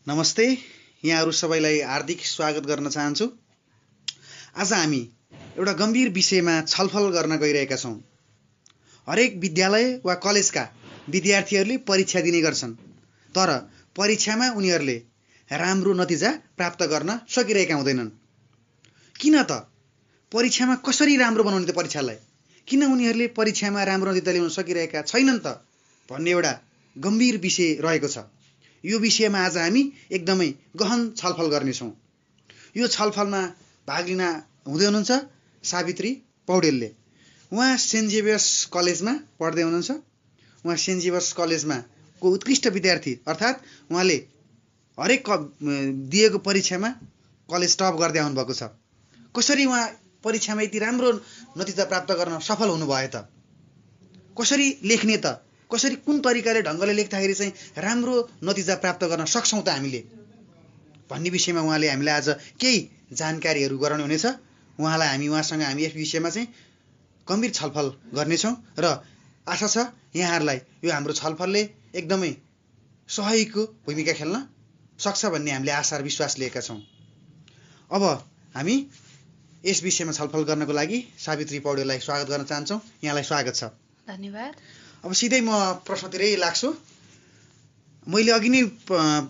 नमस्ते, यहाँहरू सबैलाई हार्दिक स्वागत गर्न चाहन्छु। आज हामी एउटा गम्भीर विषयमा छलफल गर्न गइरहेका छौँ। हरेक विद्यालय वा कलेजका विद्यार्थीहरूले परीक्षा दिने गर्छन्, तर परीक्षामा उनीहरूले राम्रो नतिजा प्राप्त गर्न सकिरहेका हुँदैनन्। किन त? परीक्षामा कसरी राम्रो बनाउने त परीक्षालाई? किन उनीहरूले परीक्षामा राम्रो नतिजा ल्याउन सकिरहेका छैनन् त भन्ने एउटा गम्भीर विषय रहेको छ। यो विषयमा आज हामी एकदमै गहन छलफल गर्नेछौँ। यो छलफलमा भाग लिन हुँदै हुनुहुन्छ सावित्री पौडेलले। उहाँ सेन्ट जेभियर्स कलेजमा पढ्दै हुनुहुन्छ। उहाँ सेन्ट जेभियर्स कलेजमा को उत्कृष्ट विद्यार्थी, अर्थात् उहाँले हरेक दिएको परीक्षामा कलेज टप गर्दै आउनुभएको छ। कसरी उहाँ परीक्षामा यति राम्रो नतिजा प्राप्त गर्न सफल हुनुभयो त? कसरी लेख्ने त? कसरी कुन तरिकाले ढङ्गले लेख्दाखेरि चाहिँ राम्रो नतिजा प्राप्त गर्न सक्छौँ त हामीले भन्ने विषयमा उहाँले हामीलाई आज केही जानकारीहरू गराउनु हुनेछ। उहाँसँग हामी यस विषयमा चाहिँ गम्भीर छलफल गर्नेछौँ र आशा छ यहाँहरूलाई यो हाम्रो छलफलले एकदमै सहयोगको भूमिका खेल्न सक्छ भन्ने हामीले आशा र विश्वास लिएका छौँ। अब हामी यस विषयमा छलफल गर्नको लागि सावित्री पौडेललाई स्वागत गर्न चाहन्छौँ। यहाँलाई स्वागत छ। धन्यवाद। अब सिधै म प्रश्नतिरै लाग्छु। मैले अघि नै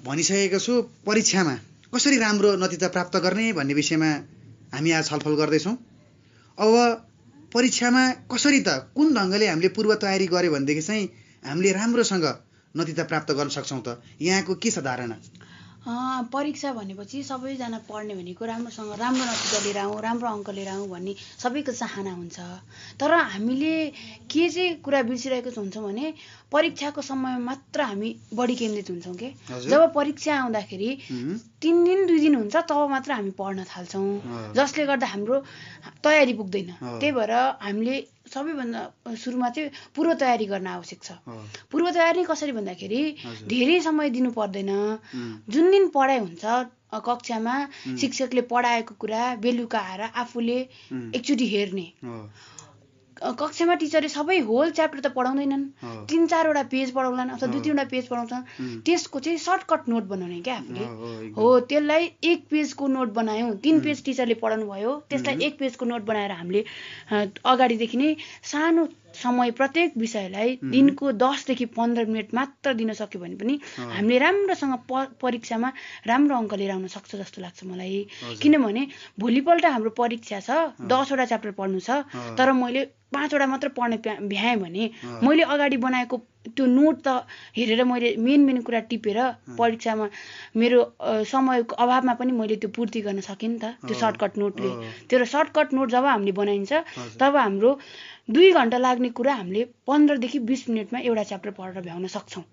भनिसकेको छु, परीक्षामा कसरी राम्रो नतिजा प्राप्त गर्ने भन्ने विषयमा हामी आज छलफल गर्दैछौँ। अब परीक्षामा कसरी त, कुन ढङ्गले हामीले पूर्व तयारी गऱ्यो भनेदेखि चाहिँ हामीले राम्रोसँग नतिजा प्राप्त गर्न सक्छौँ त? यहाँको के छ धारणा? परीक्षा भनेपछि सबैजना पढ्ने भनेको राम्रोसँग राम्रो नतिजा लिएर आउँ, राम्रो अङ्क लिएर आउँ भन्ने सबैको चाहना हुन्छ। तर हामीले के चाहिँ कुरा बिर्सिरहेको हुन्छौँ भने परीक्षाको समयमा मात्र हामी बढी केन्द्रित हुन्छौँ के। जब परीक्षा आउँदाखेरि 3 दिन 2 दिन हुन्छ तब मात्र हामी पढ्न थाल्छौँ, जसले गर्दा हाम्रो तयारी पुग्दैन। त्यही भएर हामीले सबैभन्दा सुरुमा चाहिँ पूर्व तयारी गर्न आवश्यक छ। पूर्व तयारी कसरी भन्दाखेरि धेरै समय दिनु पर्दैन। जुन दिन पढाइ हुन्छ कक्षामा शिक्षकले पढाएको कुरा बेलुका आएर आफूले एकचोटि हेर्ने। कक्षामा टिचरले सबै होल च्याप्टर त पढाउँदैनन्, 3-4 वटा पेज पढाउलान् अथवा 2-3 वटा पेज पढाउँछन्। त्यसको चाहिँ सर्टकट नोट बनाउने क्या आफूले। हो, त्यसलाई 1 पेजको नोट बनायौँ। 3 पेज टिचरले पढाउनु भयो, त्यसलाई 1 पेजको नोट बनाएर हामीले अगाडिदेखि नै सानो समय प्रत्येक विषयलाई दिनको 10 देखि 15 मिनट मात्र दिन सक्यो भने पनि हामीले राम्रोसँग परीक्षामा राम्रो अङ्क लिएर आउन सक्छ जस्तो लाग्छ मलाई। किनभने भोलिपल्ट हाम्रो परीक्षा छ, 10 वटा च्याप्टर पढ्नु छ, तर मैले 5 वटा मात्र पढ्ने भ्याएँ भने मैले अगाडि बनाएको त्यो नोट त हेरेर मैले मेन कुरा टिपेर परीक्षामा मेरो समयको अभावमा पनि मैले त्यो पूर्ति गर्न सकेँ नि त त्यो सर्टकट नोटले। त्यो सर्टकट नोट जब हामीले बनाइन्छ तब हाम्रो 2 घन्टा लाग्ने कुरा हामीले 15 देखि 20 मिनटमा एउटा च्याप्टर पढेर भ्याउन सक्छौँ।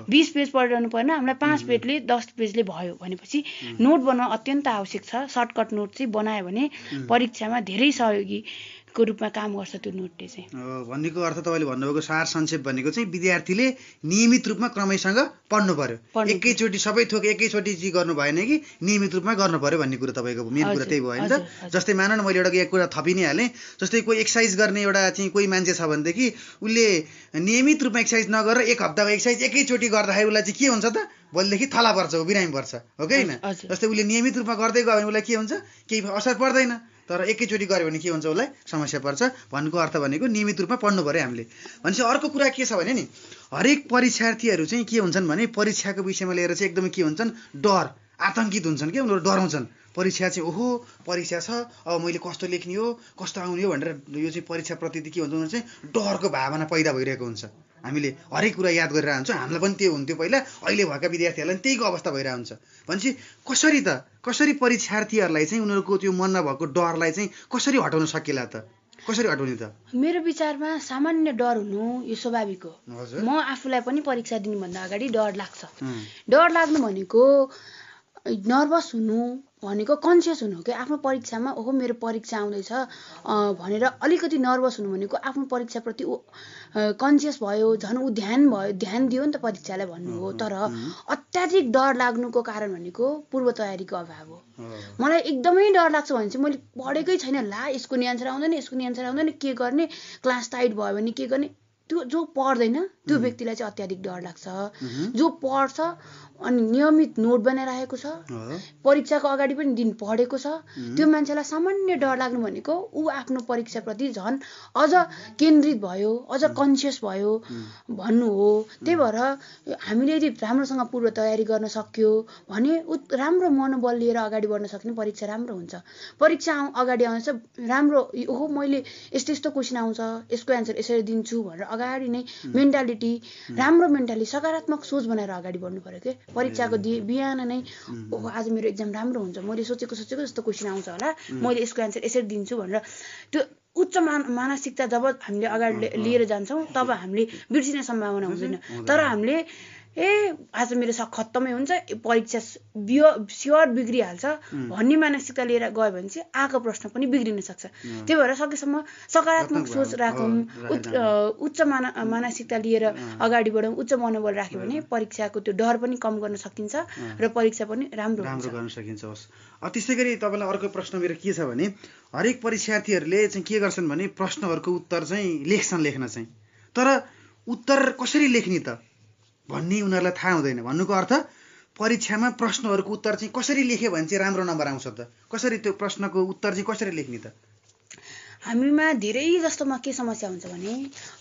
20 पेज पढिरहनु पर्दैन, हामीलाई 5 पेजले 10 पेजले भयो भनेपछि नोट बनाउन अत्यन्त आवश्यक छ। सर्टकट नोट चाहिँ बनायो भने परीक्षामा धेरै सहयोगीको रूपमा काम गर्छ त्यो नोटले चाहिँ। भन्नेको अर्थ तपाईँले भन्नुभएको सार संक्षेप भनेको चाहिँ विद्यार्थीले नियमित रूपमा क्रमैसँग पढ्नु पर्यो। एकैचोटि सबै थोक एकैचोटि चाहिँ गर्नु भएन कि नियमित रूपमा गर्नु पर्यो भन्ने कुरा तपाईँको मेन कुरा त्यही भयो नि त। जस्तै मान न मैले एउटा कुरा थपि नै हालेँ, जस्तै कोही एक्सर्साइज गर्ने एउटा चाहिँ कोही मान्छे छ भनेदेखि उसले नियमित रूपमा एक्सर्साइज नगरेर 1 हप्ताको एक्सर्साइज एकैचोटि गर्दाखेरि उसलाई चाहिँ के हुन्छ त, भोलिदेखि थला पर्छ, बिरामी पर्छ, हो कि होइन? जस्तै उसले नियमित रूपमा गर्दै गयो भने उसलाई के हुन्छ, केही असर पर्दैन। तर एकैचोटि गऱ्यो भने के हुन्छ, उसलाई समस्या पर्छ। भन्नुको अर्थ भनेको नियमित रूपमा पढ्नु पर्यो हामीले। भनेपछि अर्को कुरा के छ भने नि, हरेक परीक्षार्थीहरू चाहिँ के हुन्छन् भने परीक्षाको विषयमा लिएर चाहिँ एकदमै के हुन्छन्, डर, आतङ्कित हुन्छन् कि उनीहरू डराउँछन्। परीक्षा चाहिँ ओहो परीक्षा छ, अब मैले कस्तो लेख्ने हो, कस्तो आउने हो भनेर यो चाहिँ परीक्षाप्रति के हुन्छ, उनीहरू चाहिँ डरको भावना पैदा भइरहेको हुन्छ। हामीले हरेक कुरा याद गरेर हुन्छौँ, हामीलाई पनि त्यो हुन्थ्यो पहिला, अहिले भएका विद्यार्थीहरूलाई पनि त्यहीको अवस्था भइरहेको हुन्छ। भनेपछि कसरी परीक्षार्थीहरूलाई चाहिँ उनीहरूको त्यो मनमा भएको डरलाई चाहिँ कसरी हटाउन सकिएला त? कसरी हटाउने त? मेरो विचारमा सामान्य डर हुनु यो स्वाभाविक हो। म आफूलाई पनि परीक्षा दिनुभन्दा अगाडि डर लाग्छ। डर लाग्नु भनेको नर्भस हुनु भनेको कन्सियस हुनु हो कि आफ्नो परीक्षामा ओहो मेरो परीक्षा आउँदैछ भनेर अलिकति नर्भस हुनु भनेको आफ्नो परीक्षाप्रति कन्सियस भयो, झन् ऊ ध्यान दियो नि त परीक्षालाई भन्नु हो। तर अत्याधिक डर लाग्नुको कारण भनेको पूर्व तयारीको अभाव हो। मलाई एकदमै डर लाग्छ भने चाहिँ मैले पढेकै छैन, ला यसको नि आन्सर आउँदैन, यसको नि आन्सर आउँदैन, के गर्ने, क्लास टाइट भयो भने के गर्ने, त्यो जो पढ्दैन त्यो व्यक्तिलाई चाहिँ अत्याधिक डर लाग्छ। जो पढ्छ अनि नियमित नोट बनाइरहेको छ, परीक्षाको अगाडि पनि दिन पढेको छ, त्यो मान्छेलाई सामान्य डर लाग्नु भनेको ऊ आफ्नो परीक्षाप्रति झन् अझ केन्द्रित भयो, अझ कन्सियस भयो भन्नु हो। त्यही भएर हामीले यदि राम्रोसँग पूर्व तयारी गर्न सक्यो भने राम्रो मनोबल लिएर अगाडि बढ्न सक्ने परीक्षा राम्रो हुन्छ। परीक्षा अगाडि आउँछ राम्रो ओहो मैले यस्तो यस्तो क्वेसन आउँछ, यसको एन्सर यसरी दिन्छु भनेर अगाडि नै मेन्टालिटी राम्रो मेन्टालिटी सकारात्मक सोच बनाएर अगाडि बढ्नु पर्यो के। परीक्षाको बिहान नै ओहो आज मेरो एक्जाम राम्रो हुन्छ, मैले सोचेको जस्तो क्वेसन आउँछ होला, मैले यसको एन्सर यसरी दिन्छु भनेर त्यो उच्च मानसिकता जब हामीले अगाडि लिएर जान्छौँ तब हामीले बिर्सिने सम्भावना हुँदैन। तर हामीले आज मेरो खत्तमै हुन्छ, परीक्षा स्योर बिग्रिहाल्छ भन्ने मानसिकता लिएर गयो भने चाहिँ आएको प्रश्न पनि बिग्रिन सक्छ। त्यही भएर सकेसम्म सकारात्मक सोच राखौँ, उच्च मानसिकता लिएर अगाडि बढौँ, उच्च मनोबल राख्यो भने परीक्षाको त्यो डर पनि कम गर्न सकिन्छ र परीक्षा पनि राम्रो गर्न सकिन्छ। त्यसै गरी तपाईँलाई अर्को प्रश्न मेरो के छ भने हरेक परीक्षार्थीहरूले चाहिँ के गर्छन् भने प्रश्नहरूको उत्तर चाहिँ लेख्न चाहिँ, तर उत्तर कसरी लेख्ने त भन्ने उनीहरूलाई थाहा हुँदैन। भन्नुको अर्थ परीक्षामा प्रश्नहरूको उत्तर चाहिँ कसरी लेख्यो भने चाहिँ राम्रो नम्बर आउँछ त, कसरी त्यो प्रश्नको उत्तर चाहिँ कसरी लेख्ने त? हामीमा धेरै जस्तोमा के समस्या हुन्छ भने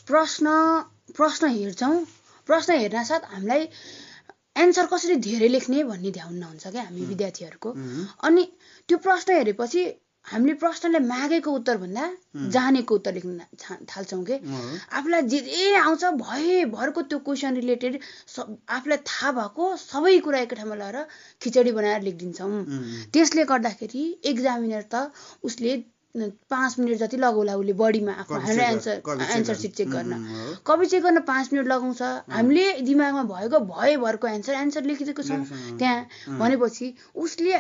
प्रश्न हेर्छौँ, प्रश्न हेर्न साथ हामीलाई एन्सर कसरी धेरै लेख्ने भन्ने ध्यान नहुन्छ क्या हामी विद्यार्थीहरूको। अनि त्यो प्रश्न हेरेपछि हामीले प्रश्नले मागेको उत्तर भन्दा जानेको उत्तर लेख्न थाल्छौँ के। आफूलाई जे आउँछ भरको त्यो क्वेसन रिलेटेड आफूलाई थाहा भएको सबै कुरा एकै ठाउँमा लगाएर खिचडी बनाएर लेखिदिन्छौँ। त्यसले गर्दाखेरि एक्जामिनर त उसले 5 मिनट जति लगाउला उसले बढीमा आफ्नो एन्सर सिट चेक गर्न, कपी चेक गर्न 5 मिनट लगाउँछ। हामीले दिमागमा भरको एन्सर लेखिदिएको छौँ त्यहाँ भनेपछि उसले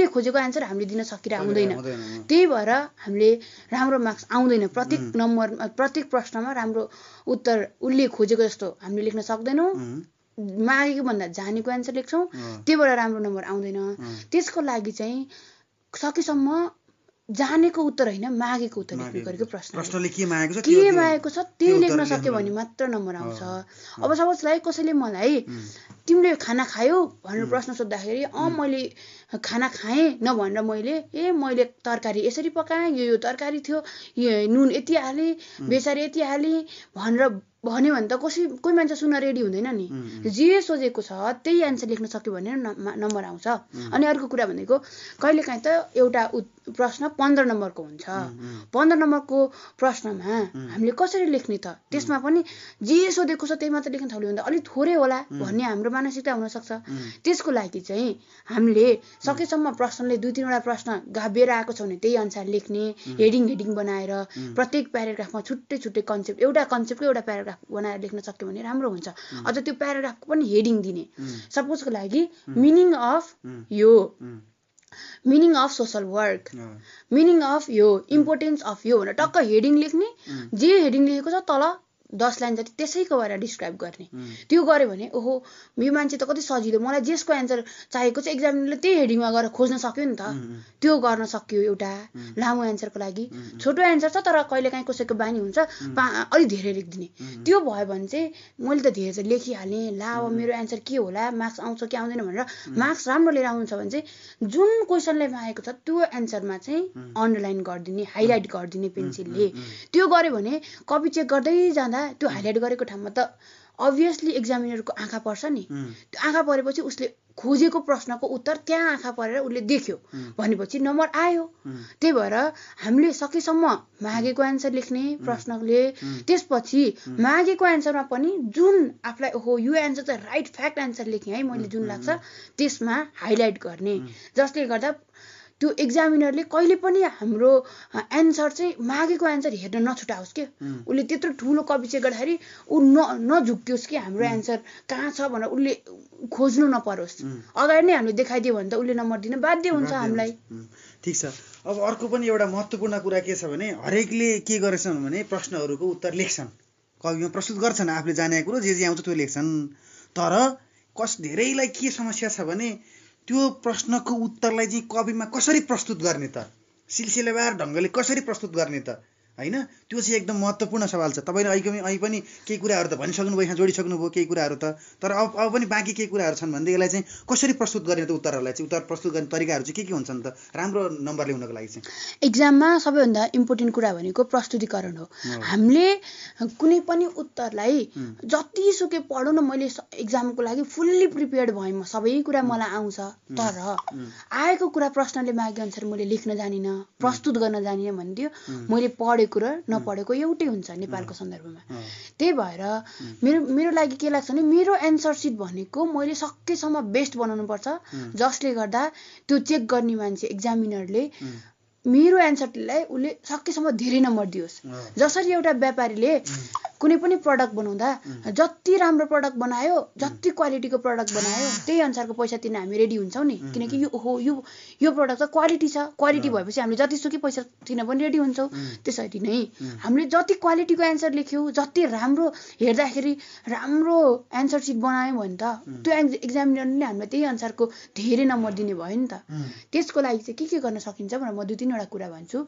खोजेको एन्सर हामीले दिन सकिएर आउँदैन। त्यही भएर हामीले राम्रो मार्क्स आउँदैन। प्रत्येक प्रश्नमा राम्रो उत्तर उसले खोजेको जस्तो हामीले लेख्न सक्दैनौँ, मागेको भन्दा जानेको एन्सर लेख्छौँ, त्यही भएर राम्रो नम्बर आउँदैन। त्यसको लागि चाहिँ सकेसम्म जानेको उत्तर होइन मागेको उत्तर लेख्नु गरेको प्रश्नले के मागेको छ त्यही लेख्न सक्यो भने मात्र नम्बर आउँछ। अब सपोज कसैले मलाई तिमीले खाना खायौ भनेर प्रश्न सोद्धाखेरि मैले खाना खाएँ नभनेर मैले तरकारी यसरी पकाएँ, यो तरकारी थियो, यो नुन यति हालेँ, बेसारी यति हालेँ भनेर भन्यो भने त कोही मान्छे सुन्न रेडी हुँदैन नि। जे सोचेको छ त्यही एन्सर लेख्न सक्यो भने नम्बर आउँछ। अनि अर्को कुरा भनेको कहिलेकाहीँ त एउटा प्रश्न 15 नम्बरको हुन्छ, 15 नम्बरको प्रश्नमा हामीले कसरी लेख्ने त, त्यसमा पनि जे सोधेको छ त्यही मात्र लेख्न थाल्यो भने त अलिक थोरै होला भन्ने हाम्रो मानसिकता हुनसक्छ। त्यसको लागि चाहिँ हामीले सकेसम्म प्रश्नले 2-3 वटा प्रश्न गाभिएर आएको छ भने त्यही अनुसार लेख्ने, हेडिङ बनाएर प्रत्येक प्याराग्राफमा छुट्टै कन्सेप्ट एउटा प्याराग्राफ बनाएर लेख्न सक्यो भने राम्रो हुन्छ। अझ त्यो प्याराग्राफको पनि हेडिङ दिने, सपोजको लागि meaning of social work, meaning of यो, इम्पोर्टेन्स अफ यो भनेर टक्क हेडिङ लेख्ने, जे हेडिङ लेखेको छ तल 10 लाइन जति त्यसैको बारेमा डिस्क्राइब गर्ने। त्यो गऱ्यो भने ओहो यो मान्छे त कति सजिलो, मलाई जेसको एन्सर चाहिएको छ एक्जामिनरले त्यही हेडिङमा गएर खोज्न सक्यो नि त। त्यो गर्न सक्यो एउटा लामो एन्सरको लागि। छोटो एन्सर छ तर कहिलेकाहीँ कसैको बानी हुन्छ अलिक धेरै लेखिदिने, त्यो भयो भने चाहिँ मैले त धेरै चाहिँ लेखिहालेँ, अब मेरो एन्सर के होला, मार्क्स आउँछ कि आउँदैन भनेर मार्क्स राम्रो लिएर आउनुहुन्छ भने चाहिँ जुन क्वेसनले मागेको छ त्यो एन्सरमा चाहिँ अन्डरलाइन गरिदिने, हाइलाइट गरिदिने पेन्सिलले। त्यो गर्यो भने कपी चेक गर्दै जाँदा त्यो हाइलाइट गरेको ठाउँमा त अभियसली एक्जामिनरको आँखा पर्छ नि। त्यो आँखा परेपछि उसले खोजेको प्रश्नको उत्तर त्यहाँ आँखा परेर उसले देख्यो भनेपछि नम्बर आयो। त्यही भएर हामीले सकेसम्म मागेको एन्सर लेख्ने प्रश्नले, त्यसपछि मागेको एन्सरमा पनि जुन आफूलाई ओहो यो एन्सर चाहिँ राइट फ्याक्ट एन्सर लेखेँ है मैले जुन लाग्छ त्यसमा हाइलाइट गर्ने, जसले गर्दा त्यो एक्जामिनरले कहिले पनि हाम्रो एन्सर चाहिँ मागेको एन्सर हेर्न नछुटाओस् के। उसले त्यत्रो ठुलो कपी चेक गर्दाखेरि ऊ नझुक्योस् कि हाम्रो एन्सर कहाँ छ भनेर उसले खोज्नु नपरोस्। अगाडि नै हामीले देखाइदियो भने त उसले नम्बर दिन बाध्य हुन्छ हामीलाई। ठिक छ। अब अर्को पनि एउटा महत्त्वपूर्ण कुरा के छ भने हरेकले के गरेछन् भने प्रश्नहरूको उत्तर लेख्छन्, कविमा प्रस्तुत गर्छन्, आफूले जानेको कुरो जे आउँछ त्यो लेख्छन्। तर धेरैलाई के समस्या छ भने त्यो प्रश्नको उत्तरलाई चाहिँ कविमा कसरी प्रस्तुत गर्ने त, सिलसिलेवार ढङ्गले कसरी प्रस्तुत गर्ने त होइन त्यो चाहिँ एकदम महत्त्वपूर्ण सवाल छ। तपाईँले अहिले पनि केही कुराहरू त भनिसक्नुभयो, यहाँ जोडिसक्नुभयो केही कुराहरू त, तर अब पनि बाँकी केही कुराहरू छन् भनेदेखि यसलाई चाहिँ कसरी प्रस्तुत गर्ने त उत्तरहरूलाई चाहिँ, उत्तर प्रस्तुत गर्ने तरिकाहरू चाहिँ के हुन्छन् त राम्रो नम्बर ल्याउनको लागि चाहिँ? एक्जाममा सबैभन्दा इम्पोर्टेन्ट कुरा भनेको प्रस्तुतिकरण हो। हामीले कुनै पनि उत्तरलाई जतिसुकै पढौँ न, मैले एक्जामको लागि फुल्ली प्रिपेयर्ड भएँ, म सबै कुरा मलाई आउँछ, तर आएको कुरा प्रश्नले मागे अनुसार मैले लेख्न जानिनँ, प्रस्तुत गर्न जानिनँ भनिदियो, मैले पढेको र नपढेको एउटै हुन्छ नेपालको सन्दर्भमा। त्यही भएर मेरो लागि के लाग्छ भने मेरो एन्सर सिट भनेको मैले सकेसम्म बेस्ट बनाउनु पर्छ, जसले गर्दा त्यो चेक गर्ने मान्छे एक्जामिनरले मेरो एन्सरलाई उसले सकेसम्म धेरै नम्बर दियोस्। जसरी एउटा व्यापारीले कुनै पनि प्रडक्ट बनाउँदा जति राम्रो प्रडक्ट बनायो, जति क्वालिटीको प्रडक्ट बनायो, त्यही अनुसारको पैसा तिर्न हामी रेडी हुन्छौँ नि, किनकि यो प्रडक्ट त क्वालिटी छ, क्वालिटी भएपछि हामीले जतिसुकै पैसा तिर्न पनि रेडी हुन्छौँ। त्यसरी नै हामीले जति क्वालिटीको एन्सर लेख्यौँ, जति राम्रो हेर्दाखेरि राम्रो एन्सर सिट बनायौँ भने त त्यो एक्जामिनरले हामीलाई त्यही अनुसारको धेरै नम्बर दिने भयो नि त। त्यसको लागि चाहिँ के गर्न सकिन्छ भनेर म 2-3 कुरा भन्छु।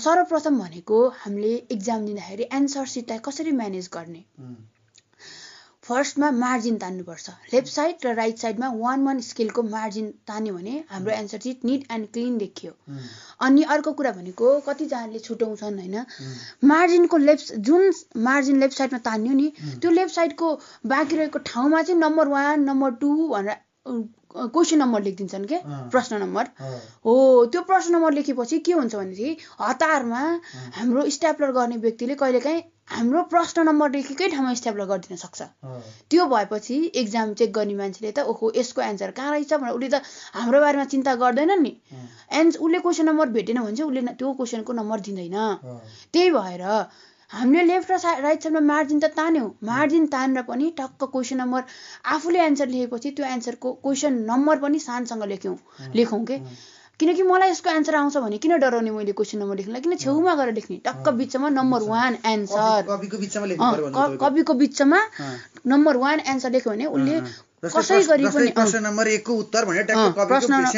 सर्वप्रथम भनेको हामीले एक्जाम दिँदाखेरि एन्सर सिटलाई कसरी म्यानेज गर्ने। फर्स्टमा मार्जिन तान्नुपर्छ। लेफ्ट साइड र राइट साइडमा 1-1 स्केलको मार्जिन तान्यो भने हाम्रो answer sheet neat and clean देखियो। अनि अर्को कुरा भनेको कतिजनाले छुटाउँछन् होइन, मार्जिनको जुन मार्जिन लेफ्ट साइडमा तान्यो नि, त्यो लेफ्ट साइडको बाँकी रहेको ठाउँमा चाहिँ नम्बर 1, नम्बर 2 भनेर क्वेसन नम्बर लेखिदिन्छन् के, प्रश्न नम्बर हो। त्यो प्रश्न नम्बर लेखेपछि के हुन्छ भनेदेखि हतारमा हाम्रो स्ट्याप्लर गर्ने व्यक्तिले कहिलेकाहीँ हाम्रो प्रश्न नम्बर लेखेकै ठाउँमा स्ट्याप्लर गरिदिन सक्छ। त्यो भएपछि एक्जाम चेक गर्ने मान्छेले त ओहो यसको एन्सर कहाँ रहेछ भनेर उसले त हाम्रो बारेमा चिन्ता गर्दैन नि। उसले क्वेसन नम्बर भेटेन भने चाहिँ उसले त्यो क्वेसनको नम्बर दिँदैन। त्यही भएर हामीले लेफ्ट र राइट साइडमा मार्जिन त तान्यौँ, मार्जिन तानेर पनि टक्क क्वेसन नम्बर आफूले एन्सर लेखेपछि त्यो एन्सरको क्वेसन नम्बर पनि सानसँग लेखौँ के, किनकि मलाई यसको एन्सर आउँछ भने किन डराउने मैले क्वेसन नम्बर लेख्नलाई, किन छेउमा गएर लेख्ने, टक्क बिचमा नम्बर 1 एन्सर, कपीको बिचमा नम्बर 1 एन्सर लेख्यो भने उसले कसै गरी पनि प्रश्न नम्बर 1 को उत्तर भनेर टक्क कपीको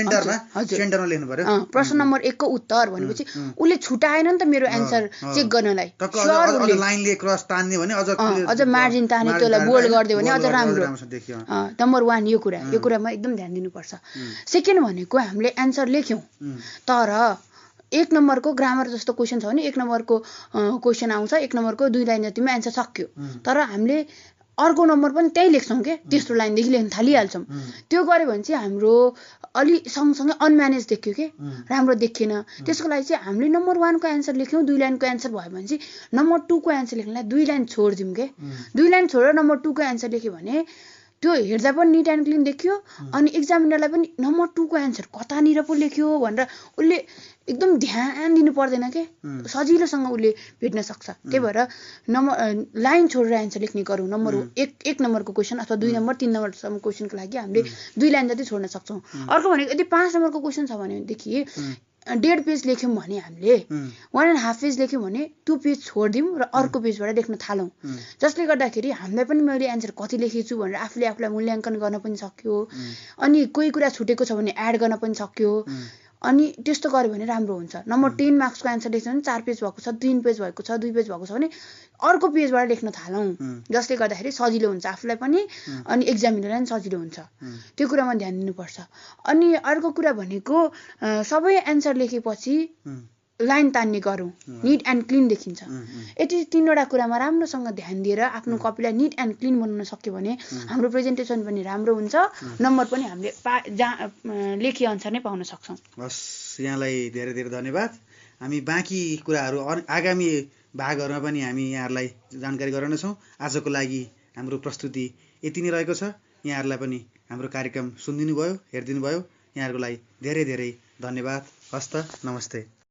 सेन्टरमा लेख्नु पर्यो। प्रश्न नम्बर 1 को उत्तर भनेपछि उसले छुटाएन नि त मेरो एन्सर चेक गर्नलाई। अझ लाइनले क्रस तान्ने भने अझ मार्जिन तान्ने, त्यसलाई बोल्ड गरिदियो भने अझ राम्रो। नम्बर 1 यो कुरामा एकदम ध्यान दिनुपर्छ। सेकेन्ड भनेको हामीले एन्सर लेख्यौँ, तर 1 नम्बरको ग्रामर जस्तो क्वेसन छ भने 1 नम्बरको क्वेसन आउँछ, 1 नम्बरको 2 लाइन जतिमा एन्सर सक्यो, तर हामीले अर्को नम्बर पनि त्यही लेख्छौँ के, तेस्रो लाइनदेखि लेख्न थालिहाल्छौँ। त्यो गऱ्यो भने चाहिँ हाम्रो अलि सँगसँगै अनम्यानेज देखियो के, राम्रो देखिएन। त्यसको लागि चाहिँ हामीले नम्बर 1 को एन्सर लेख्यौँ, 2 लाइनको एन्सर भयो भने चाहिँ नम्बर 2 को एन्सर लेख्नलाई 2 लाइन छोडिदिउँ के। 2 लाइन छोडेर नम्बर 2 को एन्सर लेख्यो भने त्यो हेर्दा पनि निट एन्ड क्लिन देखियो, अनि एक्जामिनरलाई पनि नम्बर 2 को एन्सर कतानिर पो लेख्यो भनेर उसले एकदम ध्यान दिनु पर्दैन के, सजिलोसँग उसले भेट्न सक्छ। त्यही भएर लाइन छोडेर एन्सर लेख्ने गरौँ। नम्बर 1 नम्बरको क्वेसन अथवा 2 नम्बर 3 नम्बरसम्म क्वेसनको लागि हामीले 2 लाइन जति छोड्न सक्छौँ। अर्को भनेको यदि 5 नम्बरको क्वेसन छ भनेदेखि 1.5 पेज लेख्यौँ भने हामीले 1.5 पेज लेख्यौँ भने त्यो पेज छोडिदिउँ र अर्को पेजबाट लेख्न थालौँ, जसले गर्दाखेरि हामीलाई पनि मैले एन्सर कति लेखेछु भनेर आफूलाई मूल्याङ्कन गर्न पनि सक्यो, अनि कोही कुरा छुटेको छ भने एड गर्न पनि सक्यो। अनि त्यस्तो गर्यो भने राम्रो हुन्छ। नम्बर 10 मार्क्सको एन्सर लेख्छ भने 4 पेज भएको छ, 3 पेज भएको छ, 2 पेज भएको छ भने अर्को पेजबाट लेख्न थालौँ, जसले गर्दाखेरि सजिलो हुन्छ आफूलाई पनि अनि एक्जामिनरलाई पनि सजिलो हुन्छ। त्यो कुरामा ध्यान दिनुपर्छ। अनि अर्को कुरा भनेको सबै एन्सर लेखेपछि लाइन तान्ने गरौँ, निट एन्ड क्लिन देखिन्छ। यति 3वटा कुरामा राम्रोसँग ध्यान दिएर आफ्नो कपीलाई निट एन्ड क्लिन बनाउन सक्यो भने हाम्रो प्रेजेन्टेसन पनि राम्रो हुन्छ, नम्बर पनि हामीले लेखे अनुसार नै पाउन सक्छौँ। हस्, यहाँलाई धेरै धेरै धन्यवाद। हामी बाँकी कुराहरू आगामी भागहरूमा पनि हामी यहाँहरूलाई जानकारी गराउनेछौँ। आजको लागि हाम्रो प्रस्तुति यति नै रहेको छ। यहाँहरूलाई पनि हाम्रो कार्यक्रम सुनिदिनु भयो, हेरिदिनु भयो, यहाँहरूको लागि धेरै धेरै धन्यवाद। हस्त, नमस्ते।